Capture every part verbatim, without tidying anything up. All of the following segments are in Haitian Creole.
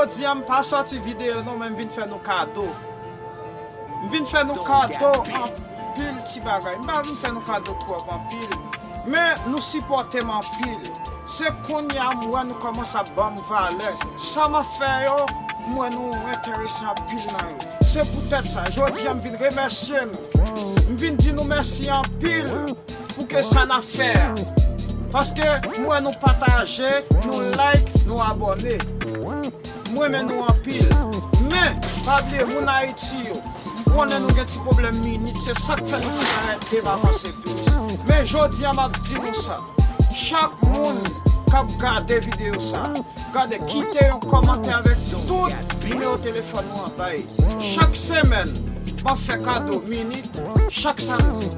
Jodi a m pa sòti videyo non, men m vin fè nou kado. M vin fè nou kado anpil ti bagay. M pa vin fè nou kado twòp anpil. Men nou sipòte m anpil. Se kounye a m wè nou kòmanse ap ban m valè. Sa m ap fè yo, m wè nou enterese anpil nan yo. Se poutèt sa, jodi a m vin remèsye nou. M vin di nou mèsi anpil pou ke sa n ap fè a. Paske m wè nou pataje, nou like, nou abòne. M renmen nou anpil. Men, pa bliye, moun Ayiti yo, m konnen nou gen ti pwoblèm minit, se sa k fè nou pa parèt deba avanse plis. Men jodi a, m ap di nou sa. Chak moun k ap gade videyo sa, gade, kite yon kòmantè avèk tout nimewo telefòn nou anba. Chak semèn, m ap fè kado minit chak samdi.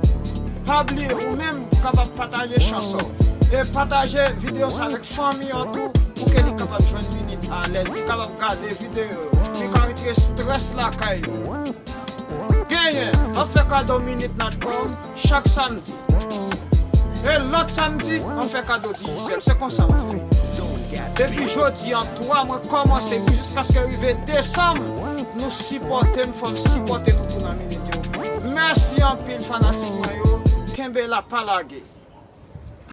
Pa bliye, ou menm, ou kapab pataje chanson. E pataje videyo sa avèk fanmi w tou, pou ke li kapab jwenn minit alèz, li kapab gade videyo, li ka retire estrès lakay li. Genyen, m ap fè kado minit Natcom chak samdi. E lòt samdi, m ap fè kado Digicel. Se konsa m ap fè. Depi jodi a, twa mwen kòmanse, epi jiskaske rive desanm, nou sipòte m, fò m sipòte nou tou nan minit yo. Mèsi anpil, fanatik mwen yo. Kenbe la, pa lage.